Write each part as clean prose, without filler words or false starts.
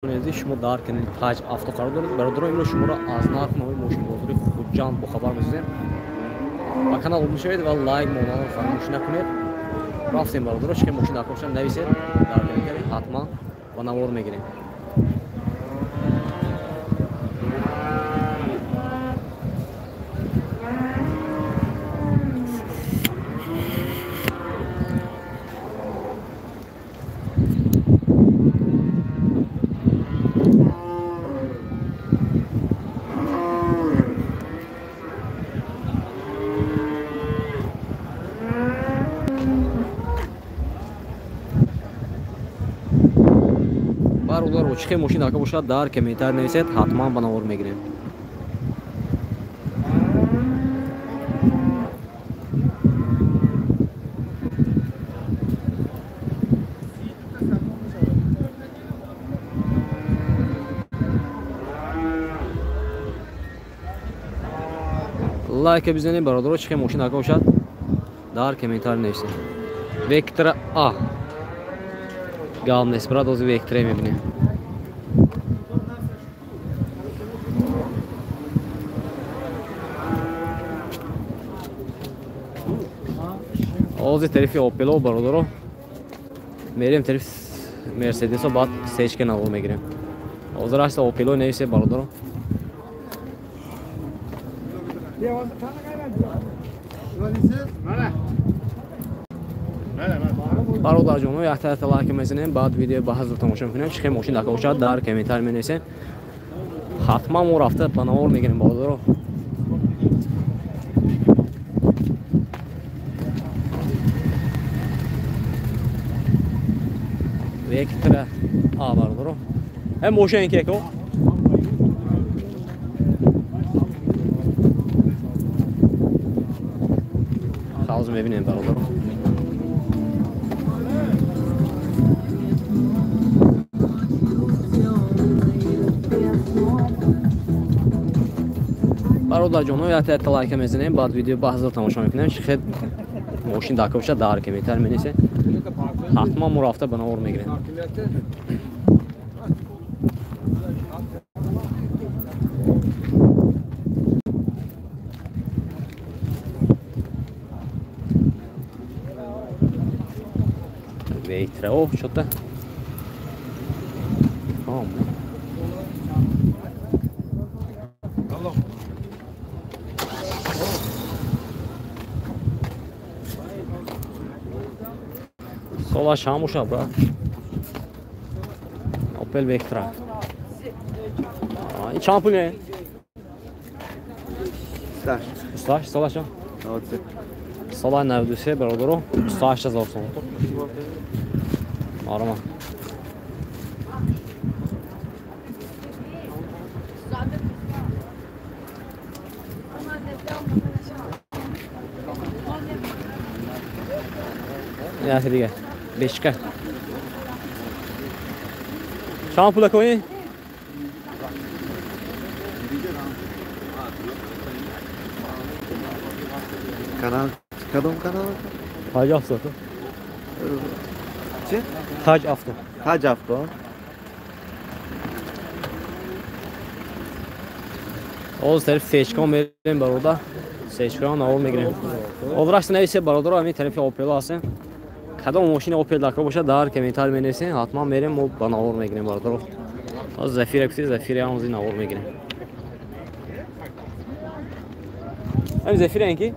Шумо дар канали Таҷ Авто қарор доред. Бародаро, имрӯз шуморо аз нарху навои мошинбозори Хуҷанд бохабар месозем. Ба канал обуна шавед ва лайк монданро фаромӯш накунед. Рафтем, бародаро, чӣ мошин дар кор нависед дар комментарий, ҳатман ба навор мегирем. Бародаро, чӣ хел мошин дар кор бошад, дар комментарий нависед, ҳатман ба навор мегирем. Лайка бизанед, бародаро, чӣ хел мошин дар кор бошад, дар комментарий нависед. Вектора А. Гап нест, брат, ҳозир Вектора мебинем. Ҳозир тарифи Опело, бародаро, мерем тарифи Мерседесо, баъд сечка навор мегирем. Ҳозир аста Опело нависе, бародаро. Бародарҷоно, якта лайк мезанем, баъд видео ба ҳазр тамошо мекунем. Чӣ хел мошин дар кор бошад, дар комментарий менависем. Ҳатман мо рафта ба навор мегирем, бародаро. Вектора А, бародаро. Э мошин ки ко? Ҳозир мебинем, бародаро. Бародарҷоно, якта лайка мезанем, баъд видео ба ҳазр тамошо мекунем. Чӣ хел мошин дар кор бошад, дар комментарий менависед. Ҳатман мо рафта ба навор мегирем. Вектора, о, чё-то. Сола шамуша, брат. Opel Vectra. И чанд пул е? 28. Сола чанд? 93. Сола 93, бародаро, 28 ҳазор сом. Арма. Яхи дига. Бешка. Чанд пула кои? Канал, кадом канал? Таҷ Авто. Чӣ? Таҷ Авто. Таҷ Авто. Ҳозир тарифи сечкон мерем, бародар. Сечкон навор мегирем. Ҳозир аст нависе, бародаро, ҳамин тарифи Опело ҳастем. Кадом мошини Опел дар кор бошад, дар комментарий менависем, ҳатман мерем, мо ба навор мегирем, бародаро. Ҳозир Зафира куси, Зафира ҳам ҳозир навор мегирем. Ҳамин Зафира ин ки?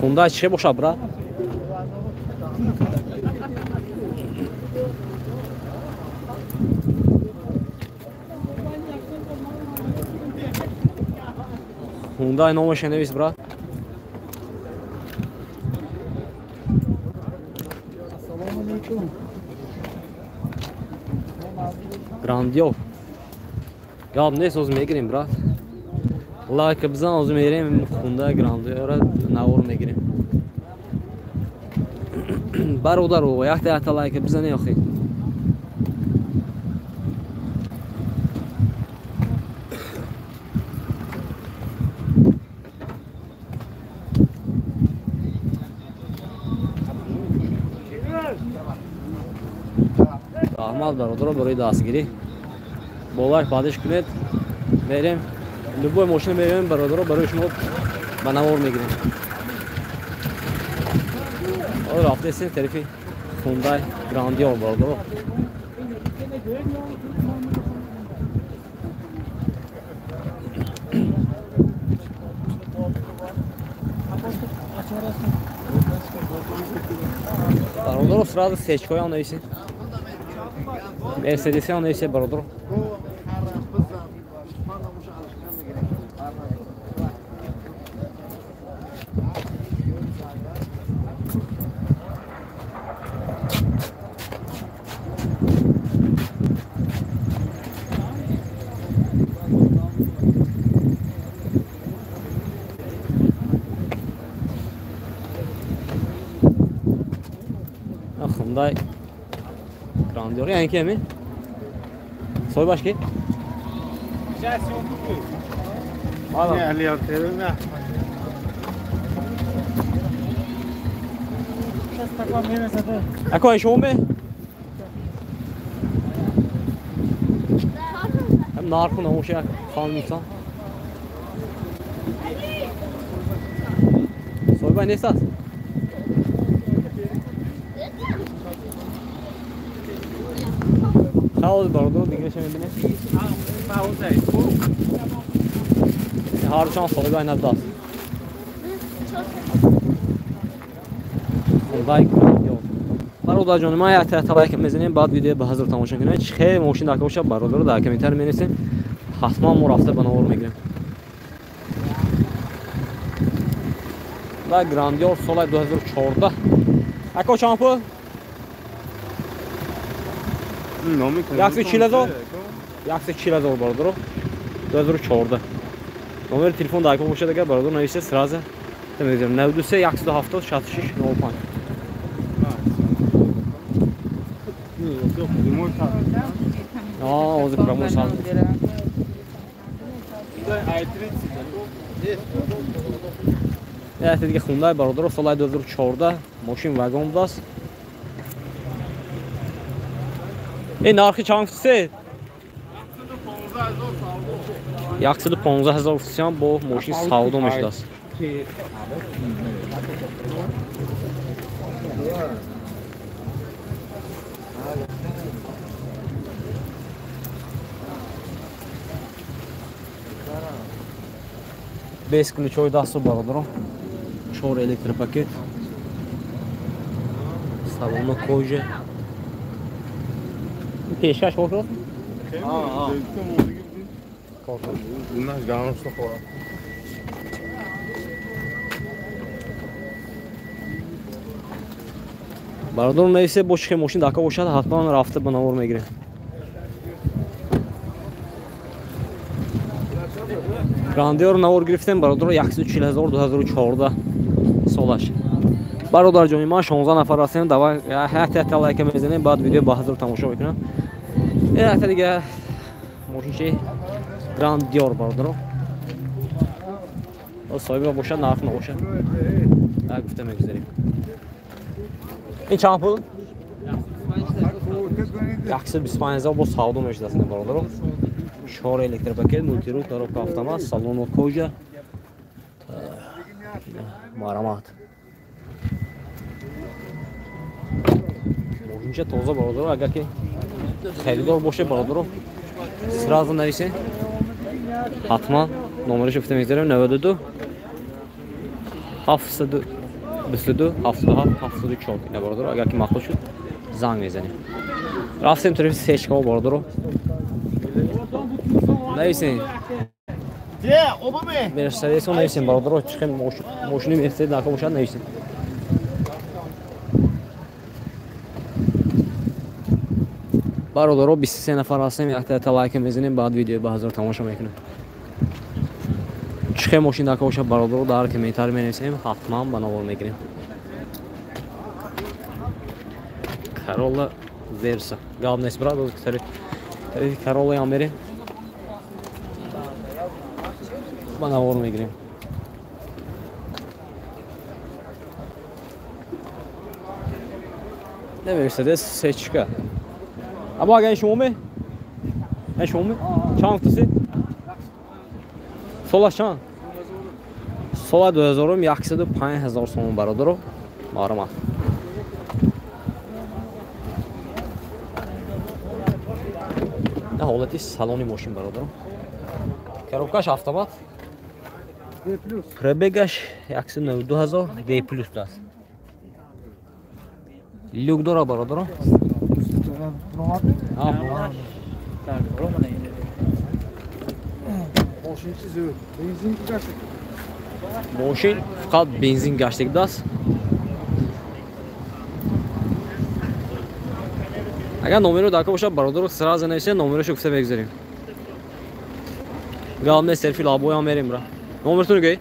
Хундай чӣ бошад, брат? Хундай номаша навис, брат. Грандио. Гап нест, ҳозир мегирем, брат. Лайк бизан, озу мерем Хундай Грандиора навор мегирем. Бародаро, якта лайк бизане охи. Раҳмат бародаро барои дастгирӣ. Бо лайк падиш кунед. Мерем любой мошина мерем бародаро барои шумо ба навор мегирем. Ҳоло рафтесем тарафи Хундай Грандиор бародаро. Бародаро сразу сечкоям нависем. Мерседесиам нависем бародаро. Хундай Грандиор яъне ки ами? Соҳибаш ки? Ако ай шумо ме? Ҳам нарху намоша як фаҳмисан. Соҳибаш нест аст? Хавз бародаро дигараша мебинем. Ҳарчанд соҳиба набудааст. Хундай Грандиор. Бародарҷони ман як тараф лайк мезанем, баъд видео ба ҳазр тамошо кунем. Чӣ хеле мошин дака бошад бародаро дар комментарий менависем. Ҳатман мо рафта ба навор мегирем. Хундай Грандиор соли 2014. Ако чанд пул? 140 000? 140 000 бародаро. 2014. Номери телефон дар ком бошад агар бародаро нависед сразу мегузарем. 93 170 66 05. Ҳозир прямой сад. Як дига Хундай бародаро соли 2014 мошин вагон будааст. Ин нархи чанд фусед? 115 000 фусиям бо мошин савдо мешудааст. Без ключҳои дасту бародаро. 4 электропакет. Салона кожа. Пешкаш кор шуд? Кор шуд. Бародарон нависе бо чихе мошин дака бошад, ҳатман рафта ба навор мегирем. Грандиор навор гирифтем бародаро 140 000 2014 солаш. Бародарҷони ман 16 нафар ҳастем, давай якта лайка мезанем, баъд видео ба ҳазр тамошо мекунам. Якта дига мошинчи Грандиор бародаро. Соҳиба бошад, нарх набошад. Так гуфта мегузарем. Ин чанд пул? 125 000 бо савдо мешудааст бародаро. 4 электропакет, мултирут, коробка автомат, салоно кожа. Марамат. Мошинча тоза бародаро, агар ки харидор боше бародаро, сразу нависен. Ҳатман номерашо гуфта мегузарем 92 722 77 74. Ина бародаро, агар ки мақбул шуд занг мезанем. Рафтем тарафи сечкаҳо бародаро. Нависен. Мерседесо нависен бародаро, чихе мошини Мерседес дака бошад нависен. Бародаро 23 нафар ҳастем, якта лайка мезанем, баъд видео ба ҳазор тамошо мекунем. Чӣ мошин дака боша бародаро дар комментар менависем, ҳатман ба навор мегирем. Corolla Versa. Гап нест брат, тарафи Corolla ям мерем. Ба навор мегирем. Не Mercedes сечка. Аба агар шумо ме? Ин шумо ме? Чанд гуфтаси? Сола чанд? Сола 2005 000 сомон бародаро. Маълумат. Ҳолати салони мошин бародаро. Коробкаш автомат. Пробегаш 192 000 D плюс аст. Люк дора бародаро. Мошин фақат бензин гаштик даст. Агар номеро дака бошад бародаро сразу нависед, номерошо гуфта мегузарем. Гап нест, серфи лабоям мерем бра. Номертон гӯй?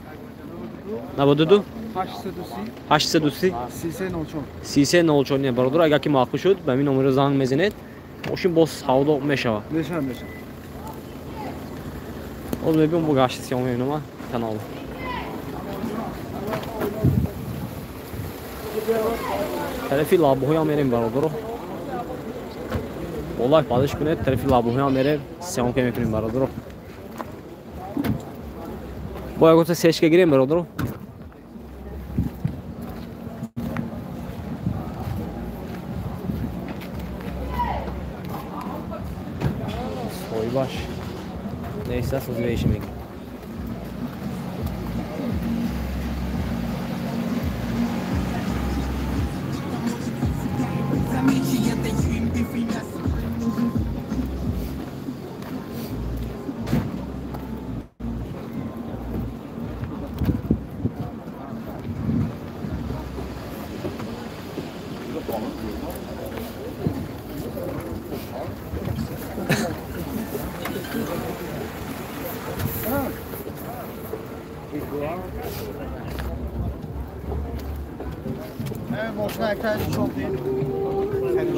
92 830 3304. Не бародаро, агар ки маъқул шуд, ба ҳамин номеро занг мезанед, мошин боз савдо мешавад. Мешавад. Боз мебинем бо гашти сиём мебинам канал. Тарафи лабоҳоям мерем бародаро. Лайк падиш кунед, тарафи лабоҳоям мерем, съёмка мекунем бародаро. Бо ягонта сечка гирем бародаро. Соҳибаш нест, озиваиши мегирем.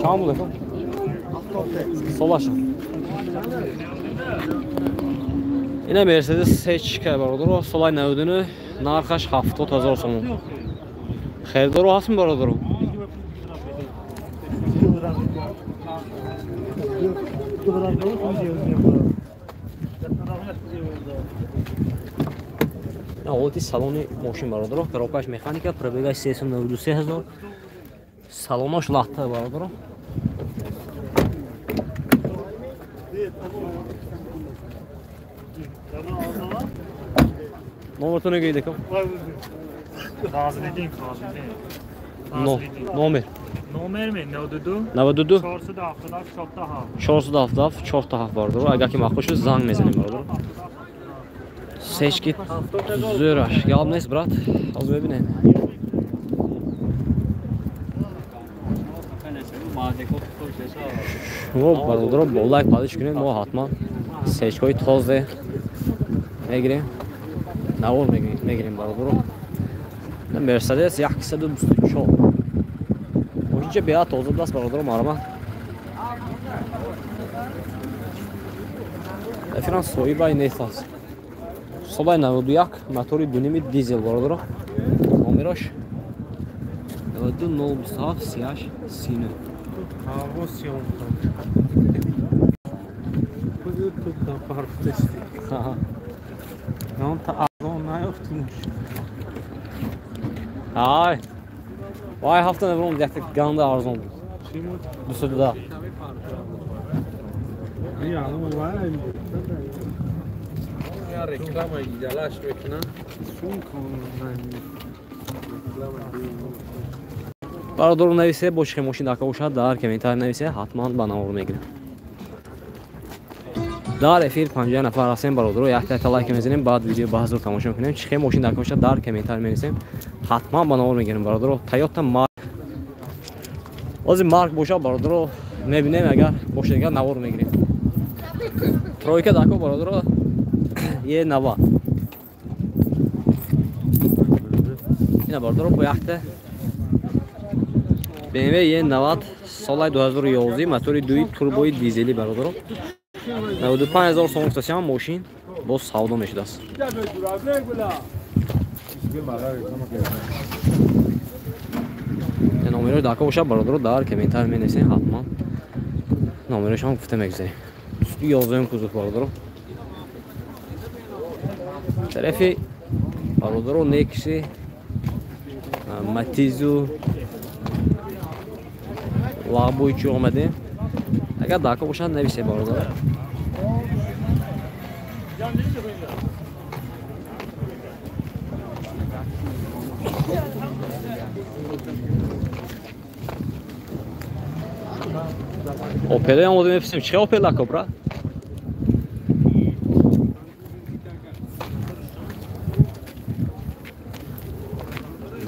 Чанд буд? Солаша. Ина Mercedes сечка бародаро, солаи 99, нархаш 70 000 сомон. Харидоро ҳастм бародаро? Ҳолати салони мошин бародаро, коробкаш механика, пробегаш 393 000. Салонош латта бародаро. Номертон гӯед акам? Номер. Номер ме 92 92 477 477 47 бародаро. Агар ки маъқул шуд занг мезанем бародаро. Сечки зӯраш. Гап нест брат. Ҳозир мебинем. Шумо бародаро бо лайк падиш кунед, мо ҳатман сечкаҳои тозе мегирем, навор мегирем бародаро. Мерседес 124. Мошинча беҳад тоза будаст бародаро, марҳамат. Эфиран соҳибай нест аст. Солаи 91, мотори 2.5 дизел бародаро. Номерош 92 027 38 39. Ай. Вай ҳафта набром якта ганда арзон буд. 202. Бародаро нависе, бо чихе мошин дака бошад, дар комментар нависе, ҳатман ба навор мегирем. Дар эфир 50 нафар ҳастем бародаро, якта лайк мезанем, баъд видео ба ҳазур тамошо мекунем. Чихе мошин дака бошад, дар комментар менависем, ҳатман ба навор мегирем бародаро. Toyota Mark. Ҳозир Марк бошад бародаро, мебинем, агар бошад дигар навор мегирем. Тройка дако бародаро, е нава. Ина бародаро бо якта BMW E90 соли 2011 мотори 2 турбои дизелӣ бародаро. 95000 сомон гуфтасиам мошин боз савдо мешудааст. Номерош дака бошад бародаро дар комментар менависем ҳатман. Номерошам гуфта мегузарем. 11 кузов бародаро. Тарафи бародаро Некси, Матизу, Лабои чӣ омадем. Агар дака бошад нависем бародаро. Опеле омода мепурсем чӣ Опел дако брат?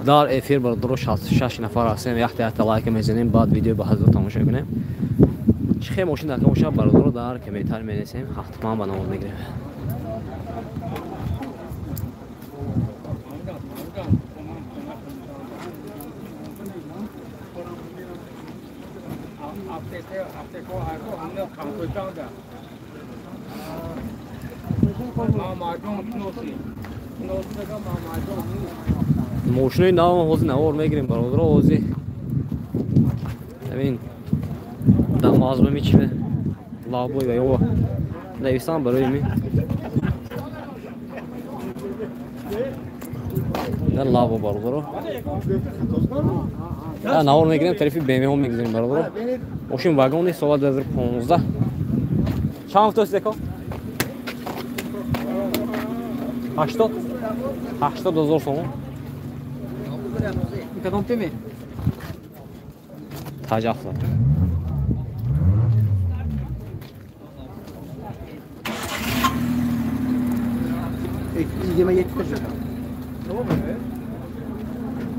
Дар эфир бародаро 66 нафар ҳастем. Якта якта лайк мезанем, баъд видео ба ҳазор тамошо мекунем. Чӣ хел мошин дака бошад бародаро дар комментар менависем, ҳатман ба навор мегирем. Мошинои нав ҳозир навор мегирем бародаро. Ҳозир ҳамин дамазбами чи лабой ва ё нависам барои ми лабо бародаро навор мегирем. Тарафи BMW мегузарем бародаро. Мошин вагони сола 2015. Чанд футост деко? 80 80,000 сомон. Кадом теме? Таҷафла.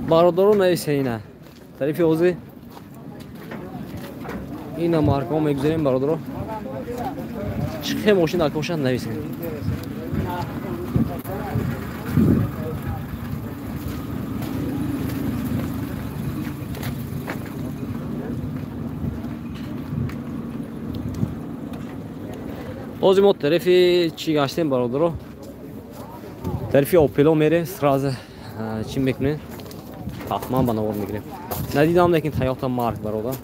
Бародаро нависе ина. Тарафи ҳозир ина маркаҳо мегузарем бародаро. Чӣ хел мошин дака бошад нависем. Ҳозир мо тарафи чӣ гаштем бародаро? Тарафи Опело мерем, сразу чӣ мекунем? Ҳатман ба навор мегирем. Надидам лекин Toyota марк бародар.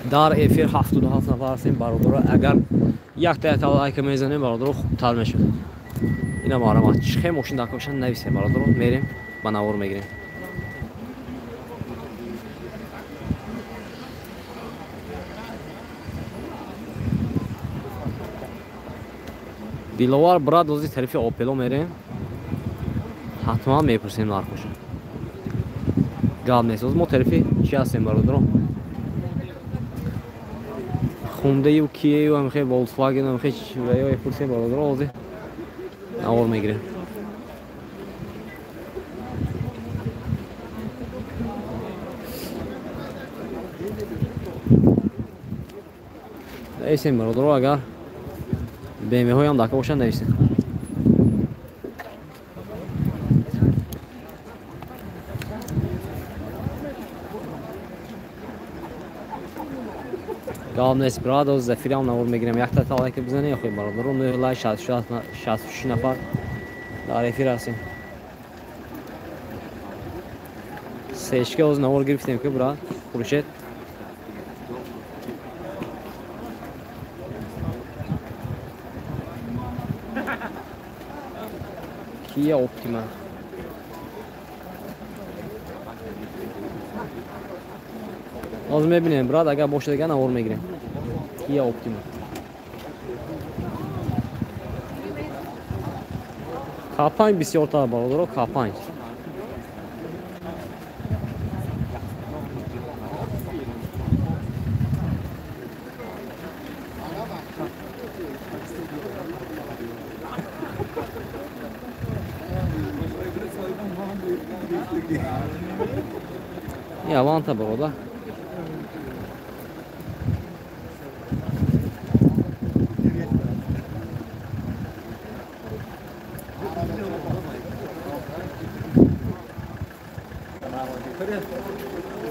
Дар эфир 77 нафар ҳастем бародаро. Агар якта якта лайк мезанем бародаро хубтар мешуд. Ина марамат чӣ хел мошин дака бошад нависем бародаро. Мерем ба навор мегирем. Диловар брат ози тарафи Опело мерем. Ҳатман мепурсем нархоша. Гап нест. Оз мо тарафи чӣ ҳастем бародаро? Хундаю Кияю ҳамхе Volkswagen ҳамхе ва ё мепурсем бародаро. Ози навор мегирем. Нависем бародаро, агар BMW-ҳоям дака бошад нависем. Гап нест брат, оз Зафирам навор мегирем. Якта лайк бизанем охи бародаро. 9 лайк 66 нафар дар эфир ҳастем. Сечка оз навор гирифтем ки брат Хуршед. Kia Optima. Ҳозир мебинем брат, агар бошад дигар навор мегирем. Kia Optima. К5 бисёртар бародаро, К5. Ин Аванта, бародар.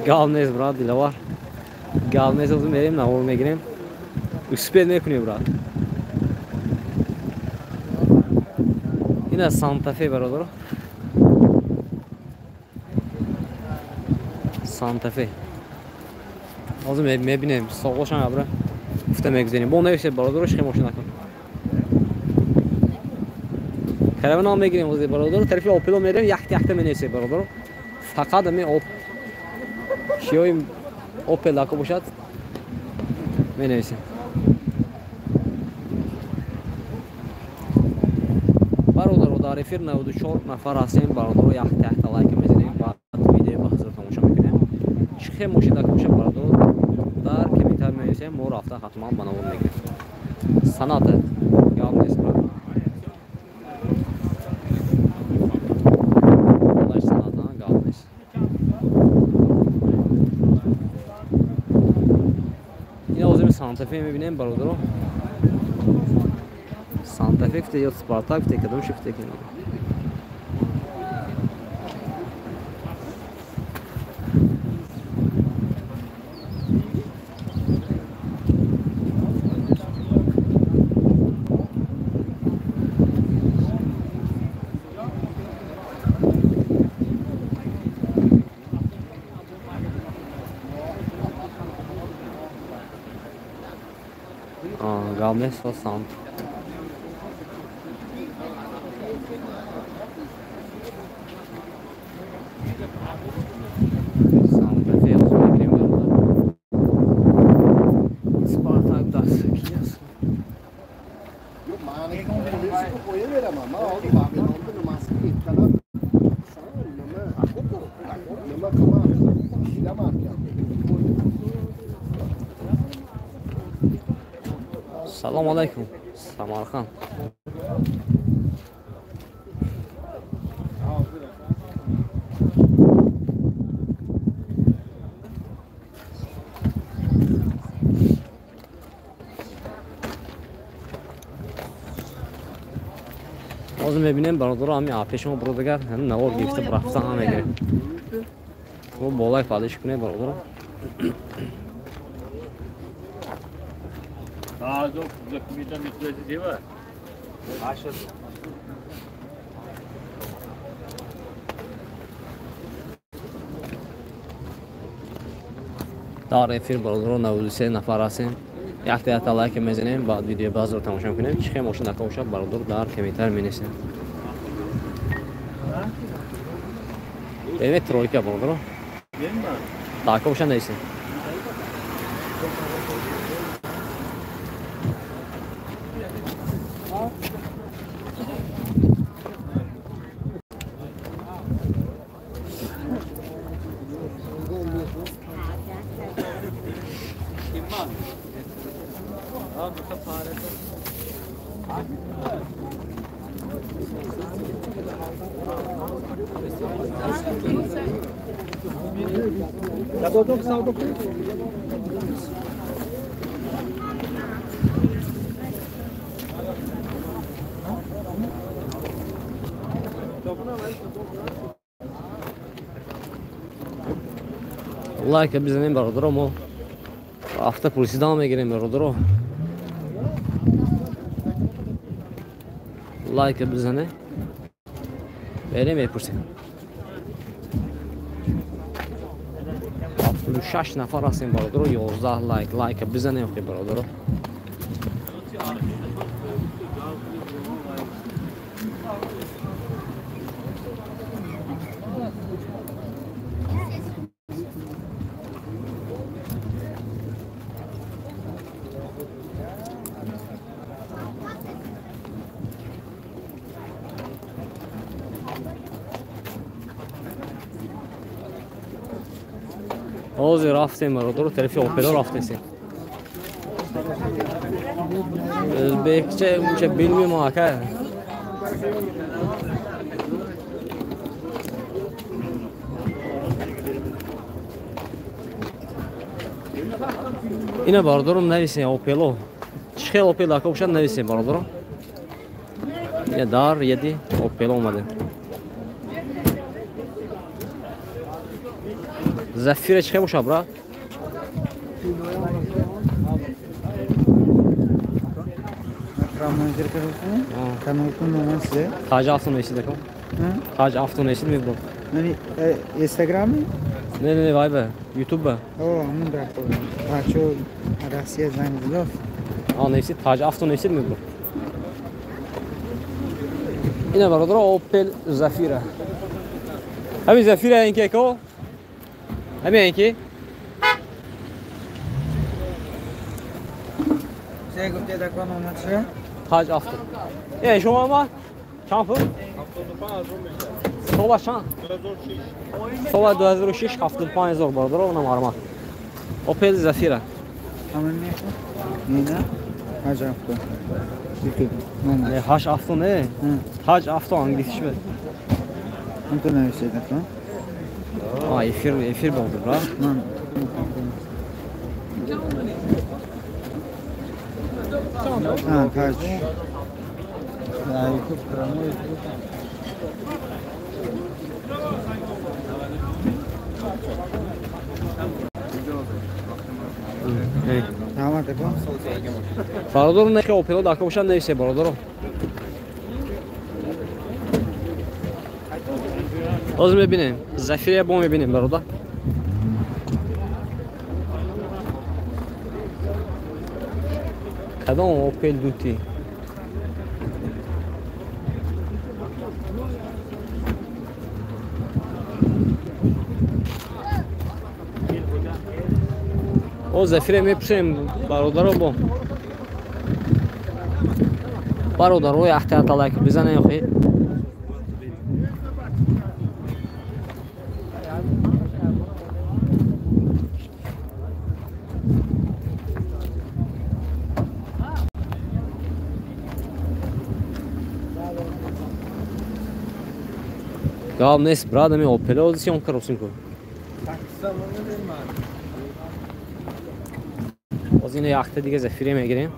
Гав нест, брат, Диловар. Гав нест, озу мерем, навор мегирем. Успед мекунем, брат. Ина Санта-Фе, бародаро. Санта-Фе. Озу мебинем, соғошам абра. Гуфта мегузарем. Бо нависед, бародаро, шихе мошин накун. Караван мегирем ози, бародаро, тарафи Опело мерем, яхта яхта менависед, бародаро. Фақат ами оп чиёи Опел ако бошад менависем. Бародаро, дар эфир 94 нафар ҳастем, бародаро, яхта яхта лайк мезанем, баъд видео ба ҳузур тамошо мекунем. Чӣ хел мошин ако бошад, бародаро, дар комментар менависем, мо рафта ҳатман ба навор мегирем. Саната гап нест, брат. Саната гап нест. Ина озими Санта-Фе мебинем, бародаро. Санта-Фе фте ё Спартак фте, кадом ши фте кино. Гап нест, Санта. Санта-Фе озу мегирем, бародар. Спартак даст ки аст. Салом алайкум, Самарқанд. Ҳозир мебинем, бародаро, ҳами пеши мо бародагар ҳам навор гирифта рафта ҳам мегирем. Мо болай падиш кунем, бародаро. Дар эфир, бародаро, 93 нафар ҳастем. Якта якта лайк мезанем, баъд видео баъзро тамошо мекунем. Чӣ хел мошин ако бошад, бародар, дар комментар менависем. Эме тройка, бародаро. Ако бошад нависем. Лайк бизанем, бародаро, мо рафта пурсидан мегирем, бародаро. Лайк бизане. Берем мепурсем. 76 нафар ҳастем, бародаро, 11 лайк. Лайк бизанем, хе, бародаро. Ҳозир рафтем, бародаро, тарафи Опело рафтесем. O'zbekcha uncha bilmayman, aka. Ина бародаром нависен Опело. Чӣ хел Опел дака бошад нависен бародаром. Ина дар яди Опело омадем. Зафира чӣ хел бошад, брат? Таҷ авто несид ака. Таҷ авто несид мебурам. Инстаграм? Не, не, вайбе, ютуб. О, ман рафтам. Бачо Россия занг зад. А, несид, таҷ авто несид мебурам. Ина бародаро Opel Zafira. Ҳамин Zafira ин ки ко? Ҳамин ин ки? Се гуфте дако номат ше? Таҷ авто. Э, шумо ма? Чанд пул? 75 сола чанд? Сола 2006 75 ҳазор бародаро, онам армат. Opel Zafira. Ҳамин не? Не, таҷ авто. Не, ҳаш авто не. Таҷ авто англисиш бе. Ҳам ту нависед ака? А, эфир болды, бра. А, таҷ. Бародаро не Опело дака бошад нависе бародаро. Ҳозир мебинем. Зафирия бо мебинем бародар. Кадом Опел дути? О, Зафирия мепурсем бародаро бо. Бародаро яхта лайк бизанем охи. Гап нест, брат, ами Опело съёмка каросим ку. Боз ина яхта дига Зафирия мегирем.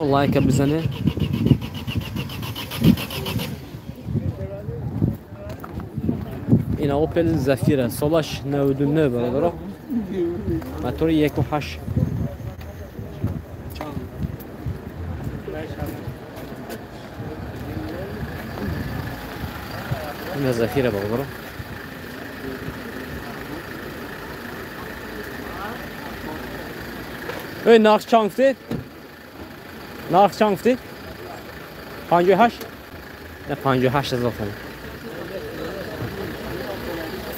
Лайка бизане. Ина Opel Zafira солаш 99 бародаро. Мотори 1.8. Ина Zafira бародаро. Эй, нарх чанд гуфтед? Нарх чанд гуфтед? 58? Не, 58 ҳазор сомон.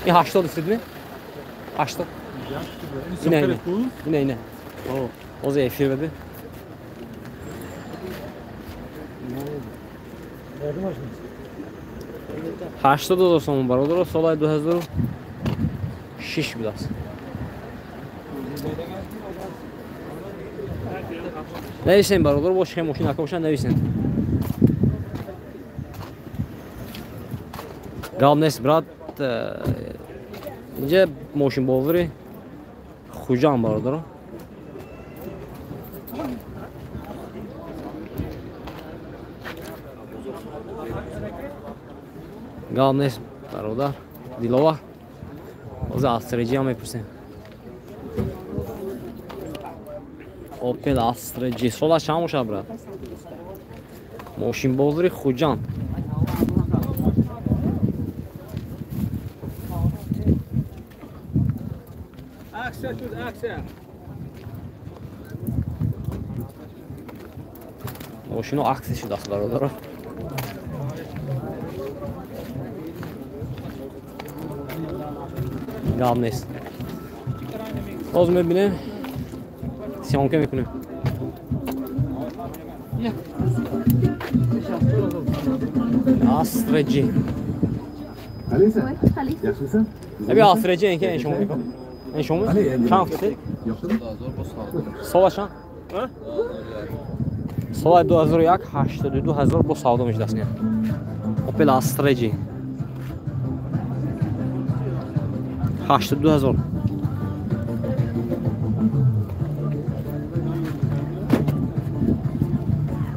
Ин 80 гуфтед ми? 80? Ина, ина. Ина, ина. Ҳозир эфир беби. 80 ҳазор сомон бародаро, солаи 2006 будааст. Нависем бародаро, бо шихе мошин ака бошанд нависем. Гап нест, брат. Инҷа мошинбовари Хуҷанд бародаро. Гап нест, бародар. Дилова. Ҳозир Astra G ҳам мепурсем. Opel Astra G. Солаш чанд бошад, брат? Мошинбозори Хуҷанд. Мошино аксия шудааст, бародаро. Гап нест. Ҳозир мебинем. Съёмка мекунем. Astra G. Аби Astra G инки шумо мекунем. Ин шумо? Чанд гуфтед? Сола чанд? Сола 2001 82 ҳазор бо савдо мешудааст. Opel Astra G. 82 000.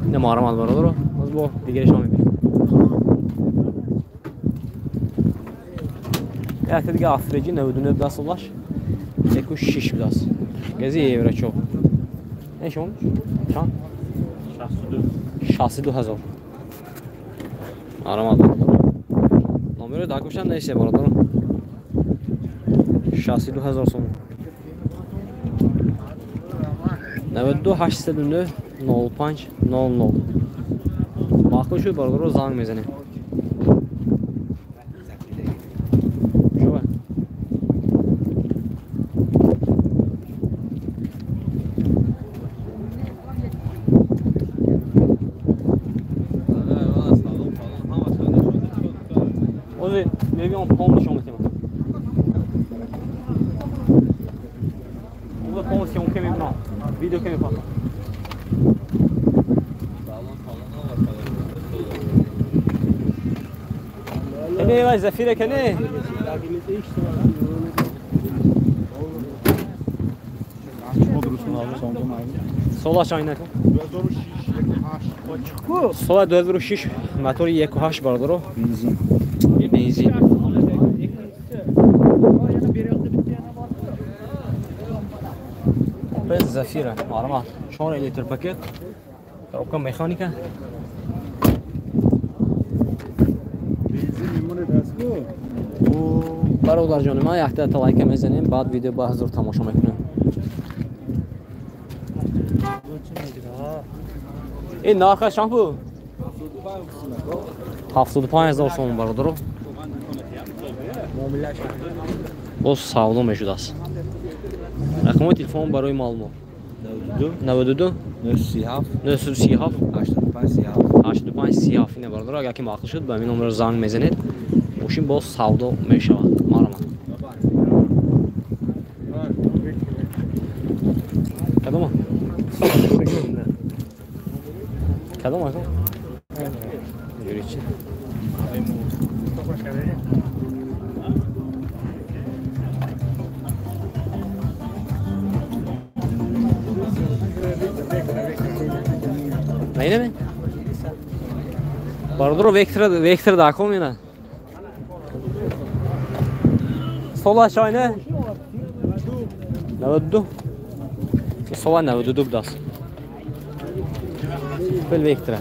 Ина марҳамат, бародаро, боз бо дигаришон мебинем. Якта дига Атреҷи 99 будааст, солаш 1,6 будааст. Гази евро чор. Нешон? Чанд? 62 ҳазор. Марҳамат, бародаро. Номеро дакушан нест, бародаро. 62 ҳазор сомон. 92 809 05 00. Маъқул шуд, бародаро, занг мезанем. Шува. Ози мебиём, пом нишон метиҳам. Ози пом съёмка мекунам. Видео ке мепартам. Кане вай Зафира кане? Солаш айна кун. Сола 2006, мотори 1.8, бародаро. Бензин. Бензин. Опел Зафира, марҳамат. 4 литр пакет. Коробка механика. Бензин мемоне дастгоҳ. Бародарҷони ман, якта лайка мезанем, баъд видео ба ҳузур тамошо мекунем. Ин нархаш чанд пул? 75 ҳазор сомон, бародаро. Боз савдо мешудааст. Рақамҳои телефон барои маълумот: 92 937 937 85 37. 85 37. Ина, бародаро, агар ки маъқул шуд, ба ҳамин номер занг мезанед. Мошин боз савдо мешавад. Марҳамат. Кадома? Кадом ака? Юричи. Наинаме? Бародаро, Вектора, Вектора даком ина. Сола чайне? 92. Сола 92 будааст. Опел Вектора.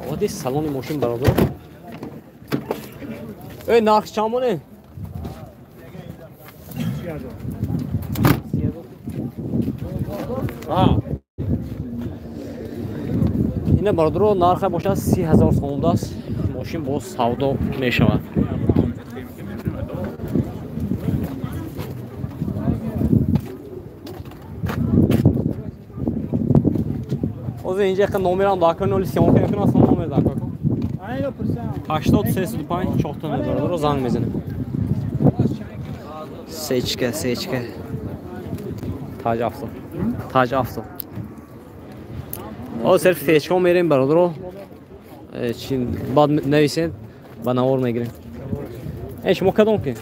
Ҳолати салони мошин, бародар. Эй, нарх чанд моне? Ина, бародаро, нарха бошад 30 000 сомон будааст. Мошин боз савдо мешавад. Ҳозир инҷа яқа номерам дака ноли съёмка мекунам, асло номер дака кун. 80 305 чорта, бародаро, занг мезанем. Сечка, сечка. Таҷ авто. Таҷ авто. Ҳозир серф сечка мерем, бародаро. Чи баъд нависед, ба навор мегирем. Э, шумо кадом ки?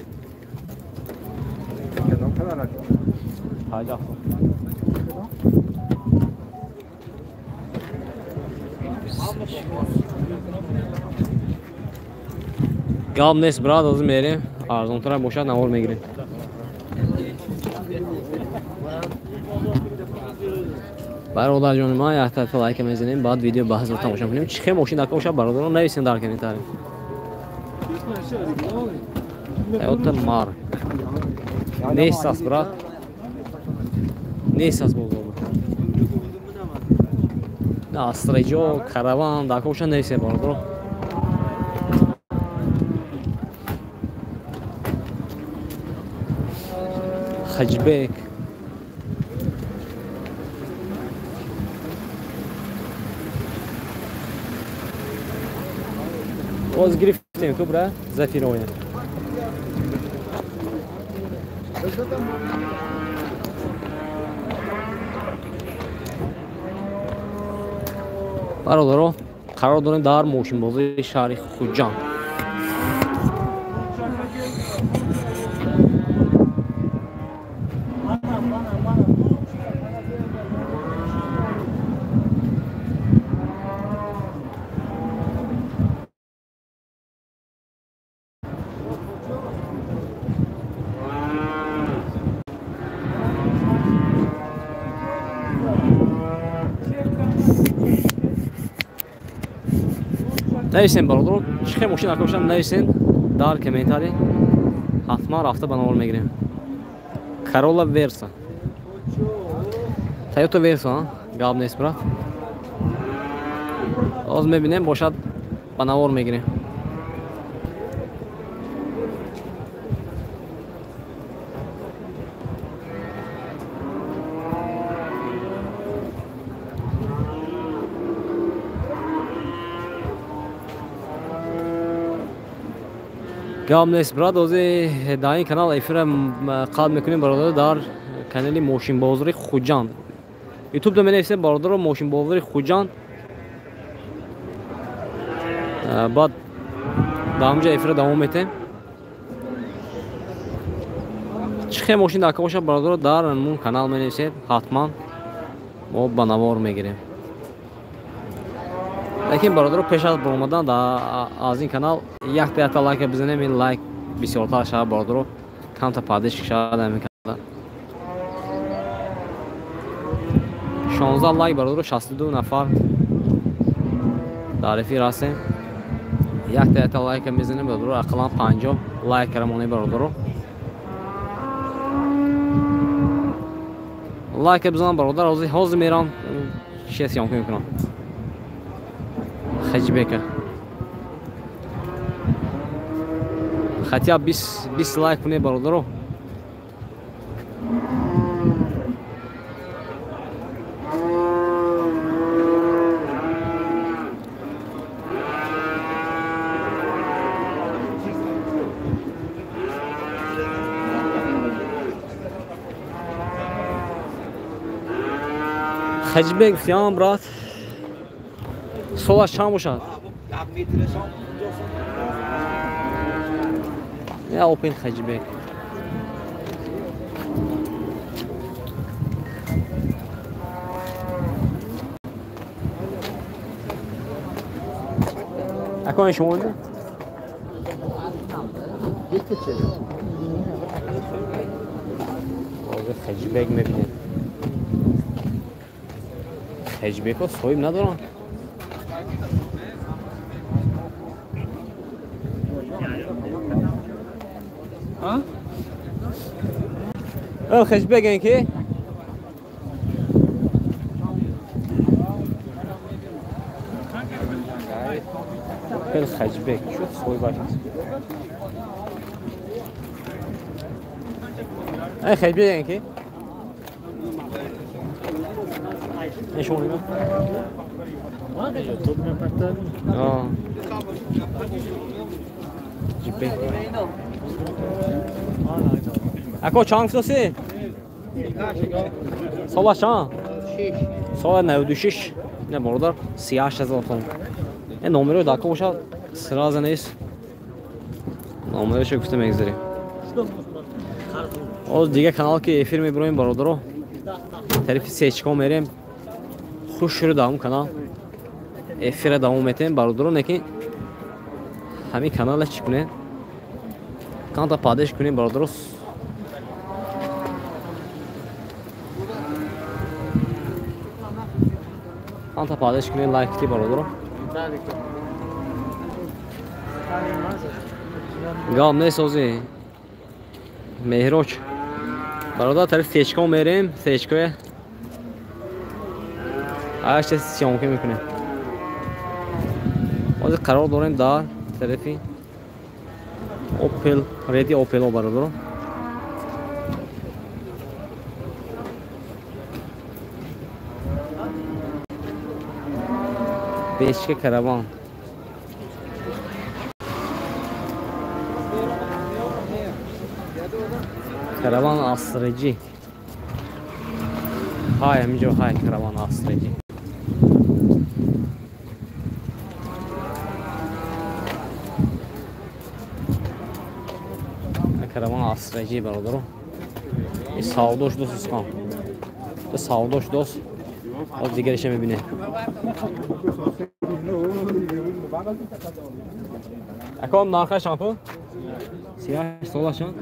Таҷ авто. Гап нест, брат, ҳозир мерем. Арзонтара бошад, навор мегирем. Бародарҷони ман, якта лайка мезанем, баъд видео ба ҳазр тамошо кунем. Чӣ хел мошин дака бошад, бародарон, нависем дар комментарий. Тойота Мар. Нест аст, брат. Нест аст бозор. Астреҷо, Караван дака бошад, нависем, бародарон. Хаҷбек. Боз гирифтем ку, бра, Зафироя. Бародаро, қарор дорем дар мошинбозии шаҳри Хуҷанд. Нависен бародаро, чӣ хел мошин акошам нависен дар комментарий, ҳатман рафта ба навор мегирем. Corolla Versa. Toyota Versa, гап нест брат. Оз мебинем, бошад ба навор мегирем. Гап нест брат, ози дар ин канал эфира қад мекунем бародаро дар канали мошинбозори Хуҷанд. Ютубда менависем бародаро мошинбозори Хуҷанд. Баъд дар ҳамҷа эфира давом метем. Чӣ хел мошин дар бошад бародаро дар ҳамун канал менависед, ҳатман мо ба навор мегирем. Лекин бародаро пеш аз баромадан аз ин канал якта якта лайка бизанем, ин лайк бисёртар шавад бародаро, камта поддержка шавад ҳамин канал. 16 лайк бародаро, 62 нафар дар эфир ҳастем. Якта якта лайка мезанем бародаро, ақаллан 50 лайк карамонем бародаро. Лайка бизанам бародар, ҳозир мерам чизе съёмка мекунам. Хаҷибека. Хотя 20 лайк кунед бародаро. Хаҷибек всем брат. Солаш чанд бошад? Я Opel Hatchback. Акони шумо? Hatchback мебинем. Hatchback-ҳо соҳиб надоранд. Hatchback ки? Opel Hatchback чӣ соҳибаш аст? Ай Hatchback ки? Шумо мегӯед? Ако чанд гуфтоси? Солаш чанд? Сола 96. Не бародар, 38 ҳазор сом. Э номеро дако бошад, сразу нест. Номерошо гуфта мегзарем. Оз дига канал ки эфир мебироем бародаро. Тарафи сечка мерем. Хуш шуду дар ҳамун канал эфира давом метем бародаро, лекин ҳамин канала чӣ кунем? Канта падеш кунем бародаро. Канта падеш кунем лайк кунем бародаро. Гап нест ози. Меҳроч. Бародар тарафи сечка мерем, сечкае. Аш съёмка мекунем. Ҳозир қарор дорем дар тарафи Opel, реди Opel бародаро. Бешка караван. Караван асраҷӣ. Ҳай, ҳаминҷо ҳай караван асраҷӣ. Караван Астра Ҷи, бародаро. И савдош дос исқон. Савдош дос. Ҳоз дигареша мебинем. Аком нархаш чанд пул? 38 сола чанд?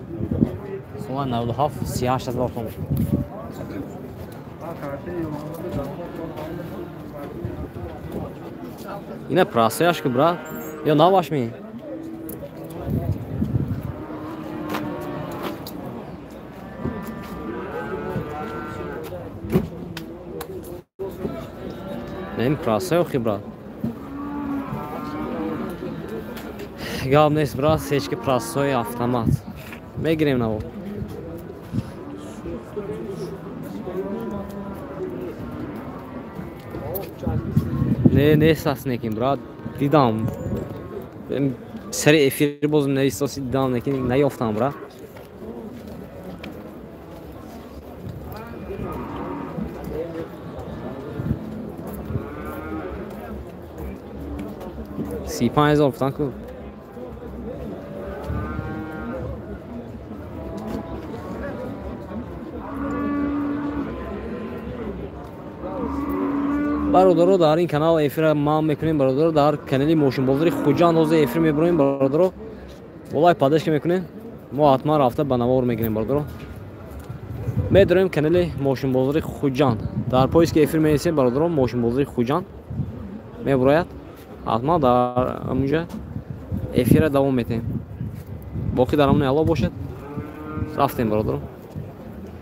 Сола 97, 38 ҳазор сом. Ина прасояш ку, брат? Ё наваш ми? Не, прасоя охи, брат. Гап нест, брат, сечки прасои автомат. Мегирем наво. Не, нест аст некин, брат. Дидам. Сари эфир бозм навистоси, дидам, некин наёфтам, брат. 35 ҳазор гуфтан ку. Бародаро, дар ин канал эфира ман мекунем, бародаро, дар канали Мошинбозори Хуҷанд ҳозир эфир мебуроем, бародаро. Болай поддержка мекунем, мо ҳатман рафта ба навор мегирем, бародаро. Медорем канали Мошинбозори Хуҷанд. Дар поиски эфир менависем, бародаро, Мошинбозори Хуҷанд мебурояд. Ҳатман дар ҳамунҷа эфира давом метаҳем. Боқӣ дар амони Аллоҳ бошед. Рафтем, бародаро.